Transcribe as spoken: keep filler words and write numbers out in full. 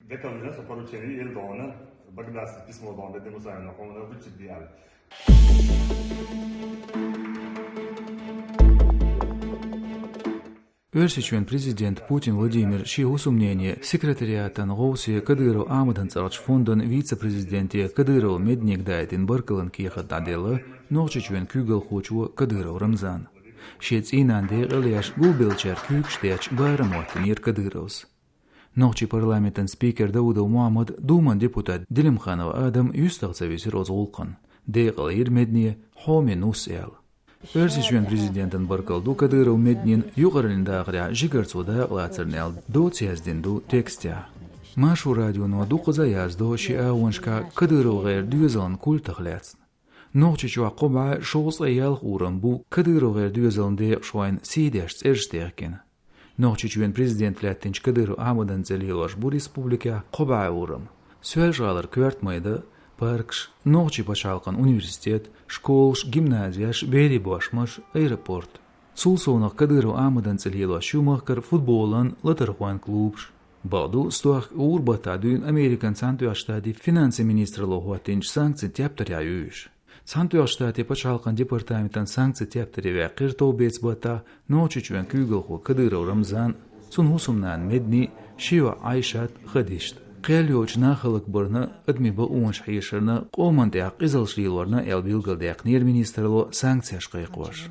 Декалина со поручение ил дона, благодарственное письмо дона, дедиму сайна хона вычит диал. Оьрсийчоьн президент Путин Владимир шен хӀусамнене секретариатан гӀовсе Кадыров Ахьмадан цӀерагӀча фондан вице-президенте Кадыров Меднега дайтина баркаллан кехат дӀаделла Нохчийчоьн куьйгалхочо Кадыров Рамзана. Шен цӀийнан декъал еш гулбеллачаьрга куьйгаш деча барам моттийнера Кадыровс. Нохчий парламентан спикер Даудов Мухьаммад, Думан депутат Делимханов Адам юьстах ца висира оцу гӀуллакхна. Декъал йира Медне хьоме нус аьлла. Оьрсийчоьн президентан баркалла ду Кадыров Меднина юкъараллин дахарехь жигарцо дакъалацарна аьлла доца яздина ду текстехь. Маршо радионо дукхаза а яздо шен агӀонашкахь КадыровгӀеран доьзалан культах лаьцна. Нохчийчохь кхо бӀе шовзткъе ялх урам бу КадыровгӀеран доьзалан декъашхойн сий деш цӀераш техкина. Нохчийчоьн президент лаьттинчу Кадыров Ахьмадан цӀе лелош бу республикехь кхо бӀе урам: Соьлжа-ГӀалара коьрта майда, паркаш, нохчийн пачхьалкхан университет, школаш, гимназеш, берийн бошмаш, аэропорт. Цул совнах Кадыров Ахьмадан цӀе лелош ю махкара футболан, латархойн клубаш. Бакъду, стохка гӀура баттахь дуьйна Американ Цхьаьнатоьхначу Штатийн финансийн министралло хӀоттийначу санкцийн тептарехь ю уьш. Цхьаьнатоьхначу Штатийн пачхьалкхан департаментан санкцийн тептаре ваьккхира товбеца баттахь Нохчийчоьн куьйгалхо Кадыров Рамзан, цуьнан хӀусамнана Медни, шен йоӀ Ӏайшат, хадист. Кхел йоцучу нах хӀаллакбарна, адамийн бакъонаш хьешарна, къоман тӀехь къизаллаш лелорна аьлла билгалдаьккхинера министралло санкцеш кхайкхош.